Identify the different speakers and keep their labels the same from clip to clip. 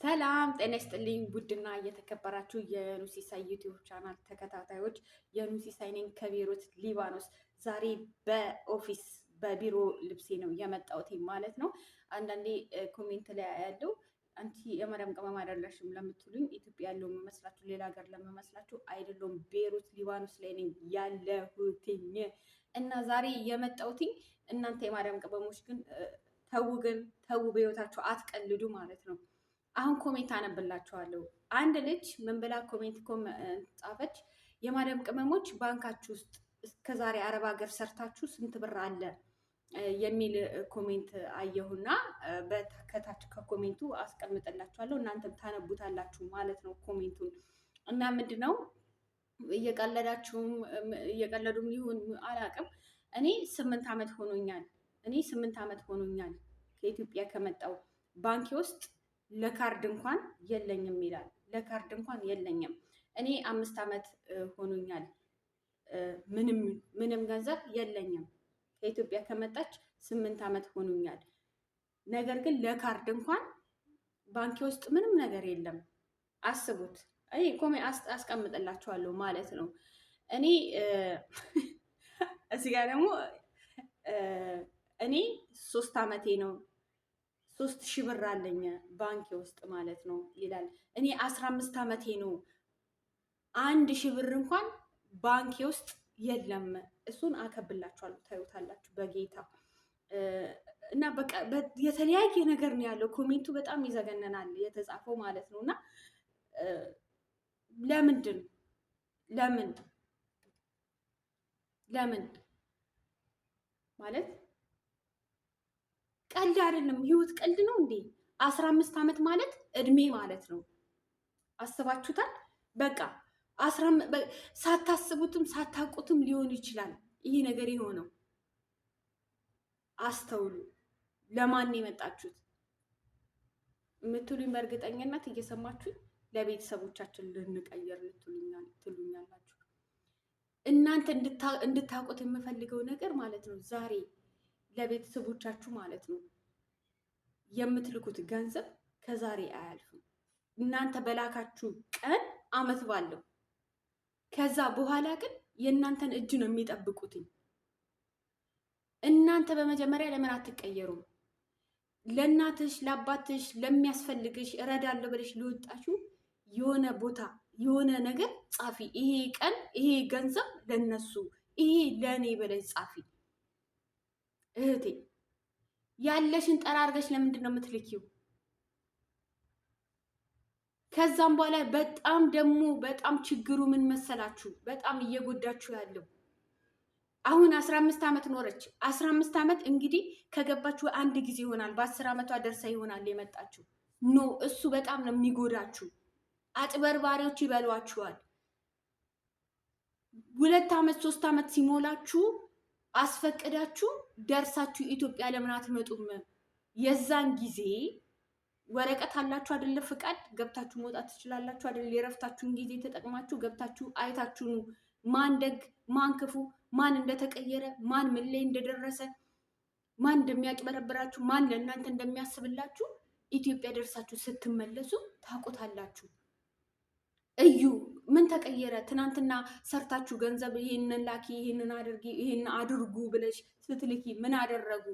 Speaker 1: ሰላም ጤና ይስጥልኝ። ውድና እየተከበራችሁ የኑሲሳይ ዩቲዩብ ቻናል ተከታታዮች የኑሲሳይ ነኝ ከቤሩት ሊባኖስ። ዛሬ በ office በቢሮ ልብሴ ነው የመጣሁት ማለት ነው። አንዳንዴ comment ላይ ያለው አንቺ የማዳም ቅመም አይደለሽም ለምትሉኝ ኢትዮጵያ ያለው የምመስላችሁ ሌላ ሀገር ለምመስላችሁ አይደለሁም። ቤሩት ሊባኖስ ላይ ነኝ ያለሁትኝ እና ዛሬ የመጣሁትኝ እናንተ የማዳም ቅመሞች ግን ተዉ፣ ግን ተዉ፣ በህይወታችሁ አትቀልዱ ማለት ነው። አሁን comment አነብላችኋለሁ። አንድ ልጅ ምን ብላ comment ጻፈች? የማዳም ቅመሞች ባንካችሁ ውስጥ እስከዛሬ አረብ ሀገር ሰርታችሁ ስንት ብር አለ የሚል comment አየሁና ከታች ከ comment ኡ አስቀምጥላችኋለሁ እናንተም ታነቡታላችሁ ማለት ነው comment ኡን። እና ምንድን ነው እየቀለዳችሁም እየቀለዱም ሊሆን አላውቅም። እኔ 8 ዓመት ሆኖኛል። እኔ 8 ዓመት ሆኖኛል ከኢትዮጵያ ከመጣው፣ ባንኬ ውስጥ ለካርድ እንኳን የለኝም ይላል። ለካርድ እንኳን የለኝም። እኔ 5 ዓመት ሆኖኛል፣ ምንም ምንም ገንዘብ የለኝም። ከኢትዮጵያ ከመጣች 8 ዓመት ሆኖኛል። ነገር ግን ለካርድ እንኳን ባንኬ ውስጥ ምንም ነገር የለም። አስቡት። እኔ comment አስቀምጥላችኋለሁ ማለት ነው። እኔ እዚህ ጋር ደግሞ እኔ 3 ዓመቴ ነው፣ 3000 ብር አለኝ ባንኬ ውስጥ ማለት ነው ይላል። እኔ 15 ዓመቴ ነው፣ 1000 ብር እንኳን ባንኬ ውስጥ የለም። እሱን አከብላችኋለሁ፣ ታዩታላችሁ በጌታ። እና በቃ የተለያየ ነገር ነው ያለው። Comment ኡ በጣም ይዘገነናል የተጻፈው ማለት ነው። እና ለምንድን ለምን ለምን ማለት ቀልድ አይደለም። ህይወት ቀልድ ነው እንዴ? 15 ዓመት ማለት እድሜ ማለት ነው። አስባችሁታል? በቃ ሳታስቡትም ሳታውቁትም ሊሆን ይችላል ይሄ ነገር የሆነው። አስተውሉ። ለማን የመጣችሁት የምትሉኝ በእርግጠኝነት እየሰማችሁኝ ለቤተሰቦቻችን ልንቀየር ትሉኛላችሁ። እናንተ እንድታውቁት የምፈልገው ነገር ማለት ነው ዛሬ ለቤተሰቦቻችሁ ማለት ነው የምትልኩት ገንዘብ ከዛሬ አያልፍም። እናንተ በላካችሁ ቀን አመት ባለው ከዛ በኋላ ግን የእናንተን እጅ ነው የሚጠብቁትኝ። እናንተ በመጀመሪያ ለምን አትቀየሩም? ለእናትሽ ለአባትሽ ለሚያስፈልግሽ እረዳለሁ ብለሽ ለወጣችሁ የሆነ ቦታ የሆነ ነገር ጻፊ። ይሄ ቀን ይሄ ገንዘብ ለነሱ ይሄ ለእኔ ብለሽ ጻፊ። እህቴ ያለሽን ጠራርገሽ ለምንድን ነው የምትልኪው? ከዛም በኋላ በጣም ደግሞ በጣም ችግሩ ምን መሰላችሁ? በጣም እየጎዳችሁ ያለው አሁን 15 ዓመት ኖረች። 15 ዓመት እንግዲህ ከገባችሁ አንድ ጊዜ ይሆናል። በ10 ዓመቷ ደርሳ ይሆናል የመጣችሁ። No፣ እሱ በጣም ነው የሚጎዳችሁ። አጭበርባሪዎች ይበሏችኋል። 2 ዓመት 3 ዓመት ሲሞላችሁ አስፈቅዳችሁ ደርሳችሁ ኢትዮጵያ ለምን አትመጡም? የዛን ጊዜ ወረቀት አላችሁ አይደለ? ፍቃድ ገብታችሁ መውጣት ትችላላችሁ አይደለ? የረፍታችሁን ጊዜ ተጠቅማችሁ ገብታችሁ አይታችሁ ኑ። ማን ደግ ማን ክፉ፣ ማን እንደተቀየረ፣ ማን ምን ላይ እንደደረሰ፣ ማን እንደሚያጭበረብራችሁ፣ ማን ለእናንተ እንደሚያስብላችሁ ኢትዮጵያ ደርሳችሁ ስትመለሱ ታውቁታላችሁ። እዩ ምን ተቀየረ? ትናንትና ሰርታችሁ ገንዘብ ይህንን ላኪ፣ ይህንን አድርጊ፣ ይህንን አድርጉ ብለሽ ስትልኪ ምን አደረጉ?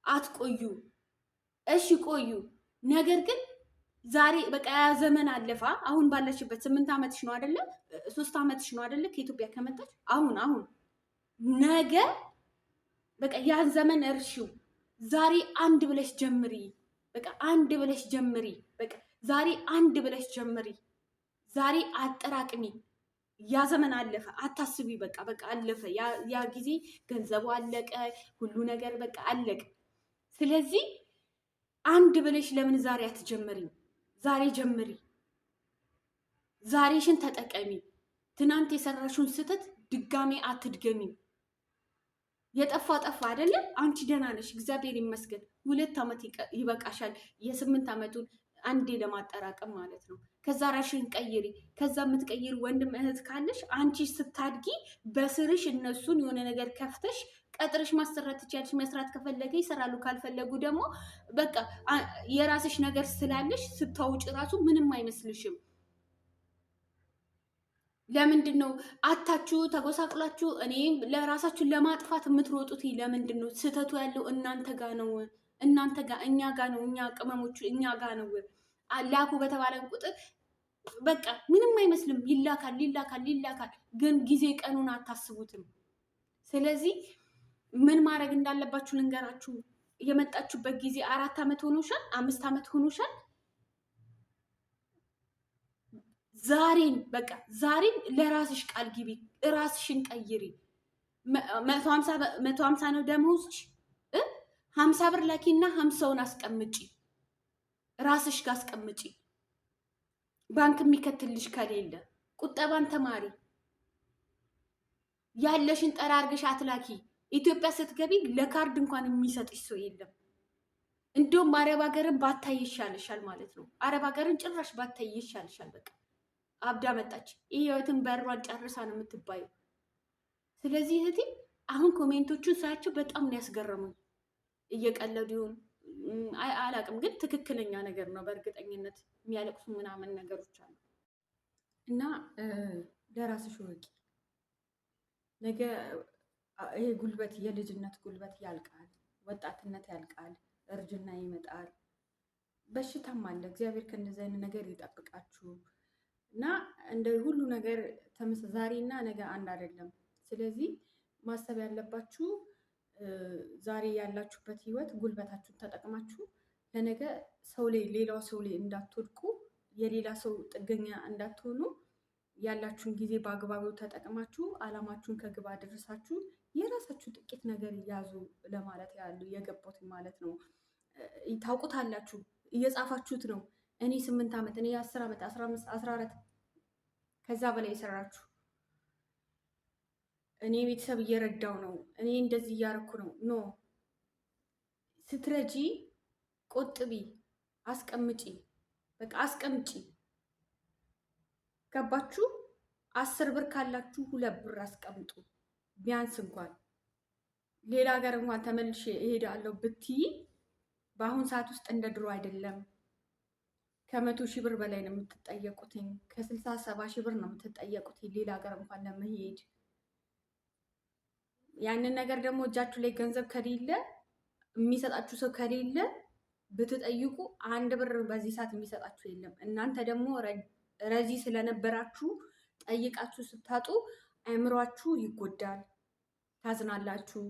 Speaker 1: አትቆዩ። እሺ ቆዩ። ነገር ግን ዛሬ በቃ ያ ዘመን አለፋ። አሁን ባለሽበት 8 ዓመትሽ ነው አደለ? 3 ዓመትሽ ነው አደለ? ከኢትዮጵያ ከመጣች አሁን አሁን ነገ በቃ ያን ዘመን እርሺው። ዛሬ አንድ ብለሽ ጀምሪ። በቃ አንድ ብለሽ ጀምሪ። በቃ ዛሬ አንድ ብለሽ ጀምሪ። ዛሬ አጠራቅሚ። ያ ዘመን አለፈ፣ አታስቢ። በቃ በቃ አለፈ ያ ጊዜ፣ ገንዘቡ አለቀ፣ ሁሉ ነገር በቃ አለቀ። ስለዚህ አንድ ብለሽ ለምን ዛሬ አትጀምሪም? ዛሬ ጀምሪ። ዛሬሽን ተጠቀሚ። ትናንት የሰራሽውን ስህተት ድጋሜ አትድገሚ። የጠፋ ጠፋ አይደለም። አንቺ ደህና ነሽ፣ እግዚአብሔር ይመስገን። 2 ዓመት ይበቃሻል። የ8 ዓመቱን አንዴ ለማጠራቀም ማለት ነው። ከዛ ራሽን ቀይሪ። ከዛ የምትቀይሪ ወንድም እህት ካለሽ አንቺ ስታድጊ በስርሽ እነሱን የሆነ ነገር ከፍተሽ ቀጥረሽ ማሰራት ትችያለሽ። መስራት ከፈለገ ይሰራሉ፣ ካልፈለጉ ደግሞ በቃ የራስሽ ነገር ስላለሽ ስታውጭ ራሱ ምንም አይመስልሽም። ለምንድን ነው አታችሁ ተጎሳቅላችሁ እኔ ለራሳችሁ ለማጥፋት የምትሮጡት? ለምንድን ነው? ስህተቱ ያለው እናንተ ጋ ነው። እናንተ ጋ እኛ ጋ ነው። እኛ ቅመሞቹ እኛ ጋ ነው። ላኩ በተባለን ቁጥር በቃ ምንም አይመስልም። ይላካል ይላካል ይላካል፣ ግን ጊዜ ቀኑን አታስቡትም። ስለዚህ ምን ማድረግ እንዳለባችሁ ልንገራችሁ። የመጣችሁበት ጊዜ 4 ዓመት ሆኖሻል፣ 5 ዓመት ሆኖሻል። ዛሬን በቃ ዛሬን ለራስሽ ቃል ግቢ፣ ራስሽን ቀይሪ። 150 ነው ደመወዝሽ፣ 50 ብር ላኪና 50ውን አስቀምጪ፣ ራስሽ ጋር አስቀምጪ። ባንክ የሚከትልሽ ከሌለ ቁጠባን ተማሪ። ያለሽን ጠራርገሽ አትላኪ። ኢትዮጵያ ስትገቢ ለካርድ እንኳን የሚሰጥሽ ሰው የለም። እንዲሁም አረብ ሀገርን ባታይ ይሻልሻል ማለት ነው። አረብ ሀገርን ጭራሽ ባታይ ይሻልሻል። በቃ አብዳ መጣች። ይህ ህይወትን በሯን ጨርሳ ነው የምትባየው። ስለዚህ እህቴ አሁን comment ኦቹን ሳያቸው በጣም ነው ያስገረሙኝ። እየቀለዱ ይሁን አላቅም፣ ግን ትክክለኛ ነገር ነው። በእርግጠኝነት የሚያለቅሱ ምናምን ነገሮች አሉ እና ለራስሽ ወቂ። ነገ ይሄ ጉልበት የልጅነት ጉልበት ያልቃል፣ ወጣትነት ያልቃል፣ እርጅና ይመጣል፣ በሽታም አለ። እግዚአብሔር ከእንደዚህ አይነት ነገር ይጠብቃችሁ እና እንደ ሁሉ ነገር ዛሬና ነገ አንድ አይደለም። ስለዚህ ማሰብ ያለባችሁ ዛሬ ያላችሁበት ህይወት ጉልበታችሁን ተጠቅማችሁ ለነገ ሰው ላይ ሌላው ሰው ላይ እንዳትወድቁ፣ የሌላ ሰው ጥገኛ እንዳትሆኑ ያላችሁን ጊዜ በአግባቡ ተጠቅማችሁ አላማችሁን ከግብ አድርሳችሁ የራሳችሁ ጥቂት ነገር ያዙ ለማለት ያሉ የገባሁት ማለት ነው። ታውቁታላችሁ፣ እየጻፋችሁት ነው። እኔ 8 ዓመት፣ እኔ 10 ዓመት፣ 15፣ 14 ከዛ በላይ የሰራችሁ፣ እኔ ቤተሰብ እየረዳው ነው፣ እኔ እንደዚህ እያረኩ ነው። No፣ ስትረጂ ቆጥቢ፣ አስቀምጪ፣ በቃ አስቀምጪ። ገባችሁ? 10 ብር ካላችሁ 2 ብር አስቀምጡ ቢያንስ እንኳን ሌላ ሀገር እንኳን ተመልሼ እሄዳለሁ ብትይ በአሁን ሰዓት ውስጥ እንደ ድሮ አይደለም። ከ100,000 ብር በላይ ነው የምትጠየቁትኝ። ከ60-70 ሺህ ብር ነው የምትጠየቁት ሌላ ሀገር እንኳን ለመሄድ። ያንን ነገር ደግሞ እጃችሁ ላይ ገንዘብ ከሌለ፣ የሚሰጣችሁ ሰው ከሌለ ብትጠይቁ 1 ብር በዚህ ሰዓት የሚሰጣችሁ የለም። እናንተ ደግሞ ረጂ ስለነበራችሁ ጠይቃችሁ ስታጡ አእምሯችሁ ይጎዳል፣ ታዝናላችሁ።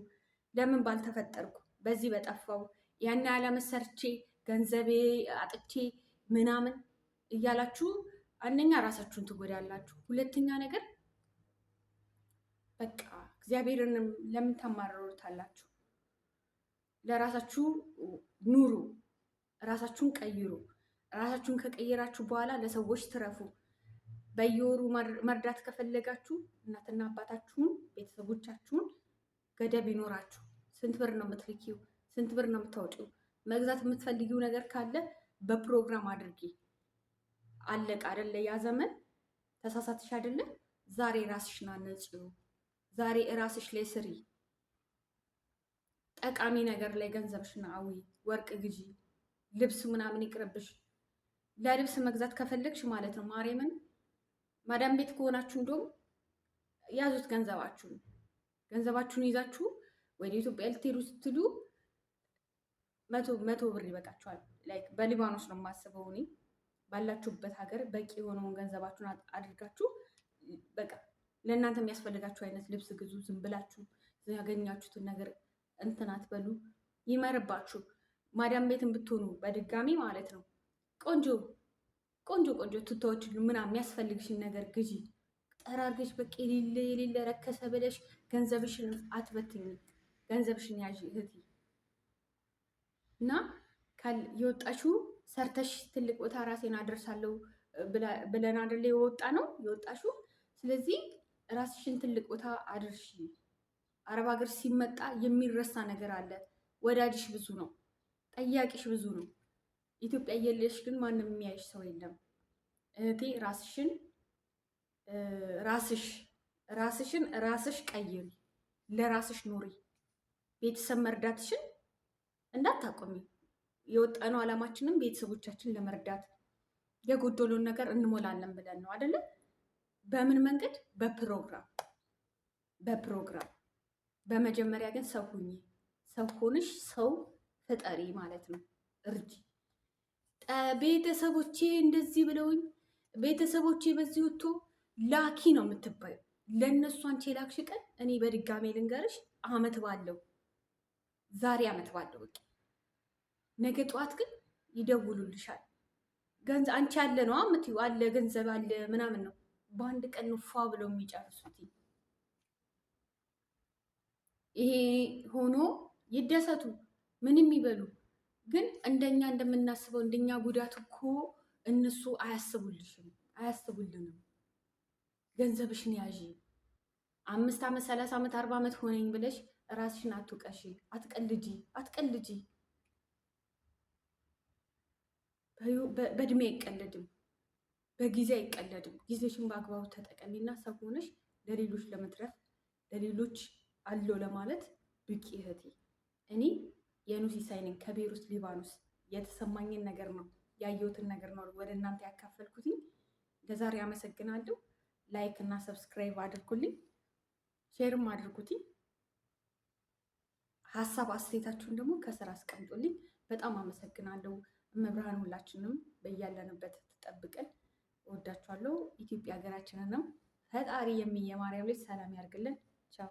Speaker 1: ለምን ባልተፈጠርኩ፣ በዚህ በጠፋው፣ ያን ያለመሰርቼ ሰርቼ ገንዘቤ አጥቼ ምናምን እያላችሁ አንደኛ ራሳችሁን ትጎዳላችሁ። ሁለተኛ ነገር በቃ እግዚአብሔርንም ለምን ታማርሩታላችሁ? ለራሳችሁ ኑሩ፣ ራሳችሁን ቀይሩ። ራሳችሁን ከቀየራችሁ በኋላ ለሰዎች ትረፉ። በየወሩ መርዳት ከፈለጋችሁ እናትና አባታችሁን ቤተሰቦቻችሁን ገደብ ይኖራችሁ። ስንት ብር ነው የምትልኪው? ስንት ብር ነው የምታወጪው? መግዛት የምትፈልጊው ነገር ካለ በፕሮግራም አድርጊ። አለቀ አይደለ? ያ ዘመን ተሳሳትሽ አይደለ? ዛሬ ራስሽን አነጽው። ዛሬ ራስሽ ላይ ስሪ። ጠቃሚ ነገር ላይ ገንዘብሽን አዊ። ወርቅ ግዢ፣ ልብስ ምናምን ይቅርብሽ። ለልብስ መግዛት ከፈለግሽ ማለት ነው ማርያምን ማዳም ቤት ከሆናችሁ እንደውም ያዙት ገንዘባችሁን። ገንዘባችሁን ይዛችሁ ወደ ኢትዮጵያ ልትሄዱ ስትሉ 100 100 ብር ይበቃችኋል። Like በሊባኖስ ነው የማስበው እኔ። ባላችሁበት ሀገር በቂ የሆነውን ገንዘባችሁን አድርጋችሁ በቃ ለእናንተ የሚያስፈልጋችሁ አይነት ልብስ ግዙ። ዝም ብላችሁ ያገኛችሁትን ነገር እንትን አትበሉ፣ ይመርባችሁ። ማዳም ቤትን ብትሆኑ በድጋሚ ማለት ነው ቆንጆ ቆንጆ ቆንጆ ቱታዎች ምናምን የሚያስፈልግሽን ነገር ግዢ። ጠራርገሽ በቃ የሌለ የሌለ ረከሰ ብለሽ ገንዘብሽን አትበትኝ። ገንዘብሽን ያዥ እህቴ። እና የወጣሽው ሰርተሽ ትልቅ ቦታ ራሴን አደርሳለሁ ብለን አይደለ የወጣ ነው የወጣሽው። ስለዚህ ራስሽን ትልቅ ቦታ አድርሺ። አረብ ሀገር ሲመጣ የሚረሳ ነገር አለ። ወዳጅሽ ብዙ ነው፣ ጠያቂሽ ብዙ ነው። ኢትዮጵያ እየለሽ ግን ማንም የሚያይሽ ሰው የለም። እህቴ ራስሽን ራስሽ ራስሽን ራስሽ ቀይሪ፣ ለራስሽ ኑሪ። ቤተሰብ መርዳትሽን እንዳታቆሚ። የወጣነው ዓላማችንም ቤተሰቦቻችን ለመርዳት የጎደለውን ነገር እንሞላለን ብለን ነው አይደለም? በምን መንገድ? በፕሮግራም በፕሮግራም። በመጀመሪያ ግን ሰው ሁኚ። ሰው ሆንሽ ሰው ፍጠሪ ማለት ነው። እርጂ። ቤተሰቦቼ እንደዚህ ብለውኝ፣ ቤተሰቦቼ በዚህ ወጥቶ ላኪ ነው የምትባዩ። ለእነሱ አንቺ የላክሽ ቀን እኔ በድጋሜ ልንገርሽ፣ አመት ባለው ዛሬ አመት ባለው በቃ ነገ ጠዋት ግን ይደውሉልሻል። ገንዘብ አንቺ ያለ ነው የምትይው አለ ገንዘብ አለ ምናምን ነው። በአንድ ቀን ፏ ብለው የሚጨርሱት። ይሄ ሆኖ ይደሰቱ፣ ምንም ይበሉ። ግን እንደኛ እንደምናስበው እንደኛ ጉዳት እኮ እነሱ አያስቡልሽም፣ አያስቡልንም። ገንዘብሽን ያዢ። 5 ዓመት፣ 30 ዓመት፣ 40 ዓመት ሆነኝ ብለሽ ራስሽን አትውቀሺ፣ አትቀልጂ፣ አትቀልጂ። በእድሜ አይቀለድም፣ በጊዜ አይቀለድም። ጊዜሽን በአግባቡ ተጠቀሚና ሰው ሆነሽ ለሌሎች ለመትረፍ ለሌሎች አለው ለማለት ብቂ እህቴ። እኔ የኑሲሳይ ነኝ ከቤሩት ሊባኖስ። የተሰማኝን ነገር ነው ያየሁትን ነገር ነው ወደ እናንተ ያካፈልኩትኝ። ለዛሬ አመሰግናለሁ። Like እና subscribe አድርጉልኝ፣ share ም አድርጉትኝ። ሀሳብ አስተያየታችሁን ደግሞ ከስር አስቀምጡልኝ። በጣም አመሰግናለሁ። እመብርሃን ሁላችንም በያለንበት ትጠብቀን። እወዳችኋለሁ። ኢትዮጵያ ሀገራችንንም ፈጣሪ የማርያም ልጅ ሰላም ያርግልን። ቻው።